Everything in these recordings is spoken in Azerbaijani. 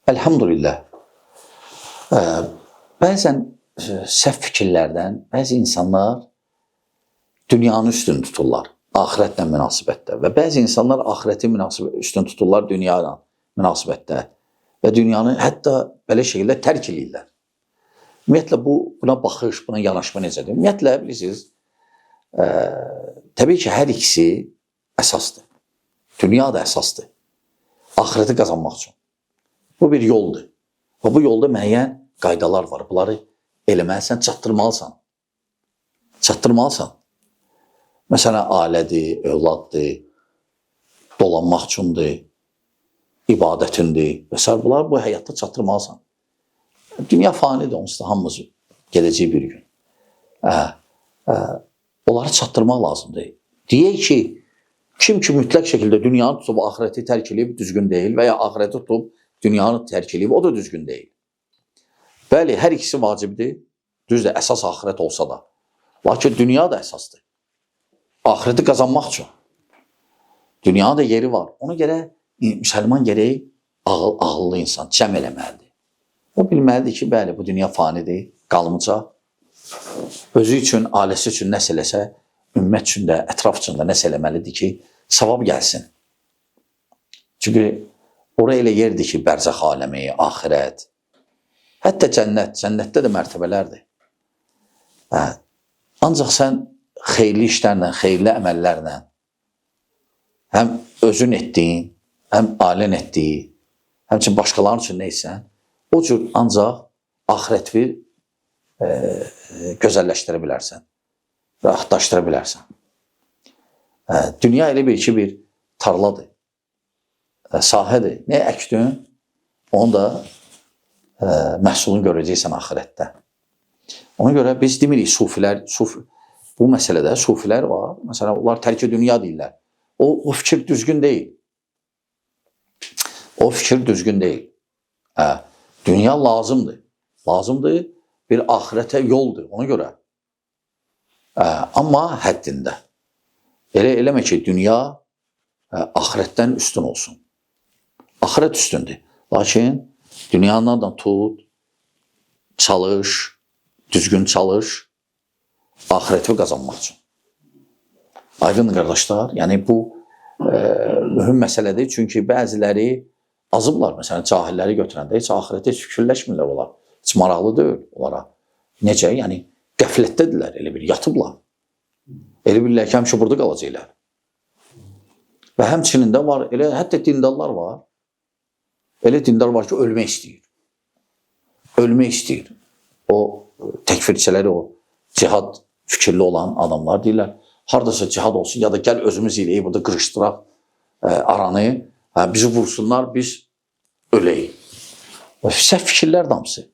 Elhamdülillah. Bəzən səhv fikirlərdən bəzi insanlar dünyanı üstün tuturlar axirətlə münasibətdə və bəzi insanlar axirəti üstün tuturlar dünya ilə münasibətdə və dünyanı hətta belə şəkildə tərk eləyirlər. Ümumiyyətlə buna baxış, buna yanaşma necədir? Ümumiyyətlə bilirsiniz, təbii ki, hər ikisi əsasdır. Dünya da əsasdır. Axirəti qazanmaq üçün. Bu bir yoldur. Və bu yolda müəyyən qaydalar var. Bunları eləməlisən, çatdırmalısan. Çatdırmalısan. Məsələn, ailədir, övladdır, dolanmaq üçündür, ibadətindir və sair. Bunları bu həyatda çatdırmalısan. Dünya fanidir, onsuz da hamımız gedəcək bir gün. Onları çatdırmaq lazımdır. Deyək ki, kim ki mütləq şəkildə dünyanı tutub axirəti tərk eləyib, düzgün deyil və ya axirəti tutub dünyanı tərk eləyib, o da düzgün deyil. Bəli, hər ikisi vacibdir. Düzdür, əsas axirət olsa da. Lakin dünya da əsasdır. Axirəti qazanmaq üçün. Dünyanın da yeri var. Ona görə müsəlman gərək ağıllı insan cəm eləməlidir. O bilməlidir ki, bəli, bu dünya fanidir, qalmacaq. Özü üçün, ailəsi üçün nəsə eləsə, ümmət üçün də, ətraf üçün də nəsə eləməlidir ki, savab gəlsin. Çünki ora elə yerdir ki, bərzəx aləmi, axirət, hətta cənnət, cənnətdə də mərtəbələrdir. Hə, ancaq sən xeyirli işlərlə, xeyirli əməllərlə həm özün etdiyin, həm ailən etdiyi, həmçinin başqalarının üçün nə etsən, o cür ancaq axirəti gözəlləşdirə bilərsən, rahatlaşdıra bilərsən. Dünya elə bir ki, bir tarladır, sahədir. Nə əkdin, onu da məhsulunu görəcəksən axirətdə. Ona görə biz demirik sufilər, bu məsələdə sufilər var. Məsələn, onlar tərk-i dünya deyirlər. O fikir düzgün deyil. O fikir düzgün deyil. Dünya lazımdır. Lazımdır, bir axirətə yoldur ona görə. Amma həddində. Elə eləmə ki, dünya axirətdən üstün olsun. Axirət üstündür. Lakin dünyandan da tut, çalış, düzgün çalış, axirəti qazanmaq üçün. Aydındır qardaşlar? Yəni bu mühüm məsələdir. Çünki bəziləri azıblar. Məsələn, cahilləri götürəndə heç axirətə heç fikirləşmirlər onlar. Heç maraqlı deyil onlara. Necə? Yəni qəflətdədirlər, elə bir yatıblar. Elə bilirlər ki, həmişə burada qalacaqlar. Və həmçinin də var, elə hətta dindarlar var. Elə dindar var ki, ölmək istəyir. Ölmək istəyir. O təkfirçiləri, o cihad fikirli olan adamlar deyirlər, haradasa cihad olsun ya da gəl özümüz eləyək, burada qırışdıraq aranı, bizi vursunlar, biz öləyik. Səhv fikirlər hamısı.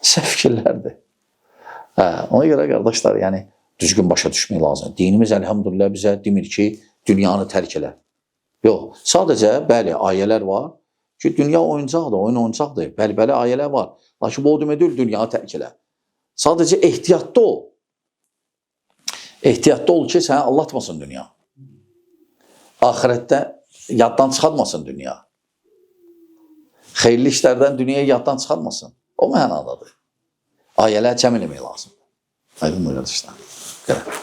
Səhv fikirlərdir. Ona görə qardaşlar, yəni düzgün başa düşmək lazımdır. Dinimiz əlhamdülillah bizə demir ki, dünyanı tərk elə. Yox, sadəcə bəli, ayələr var ki, dünya oyuncaqdır, oyun oyuncaqdır. Bəli, bəli ayələr var. Lakin bu o demək deyil, dünyanı tərk elə. Sadəcə ehtiyatlı ol. Ehtiyatlı ol ki, səni aldatmasın dünya. Axirətdə yaddan çıxartmasın dünya. Xeyirli işlərdən dünyayı yaddan çıxartmasın. O mənadadır. Ayələr cəm eləmək lazımdır. Aydın mı qardaşlar? Görə.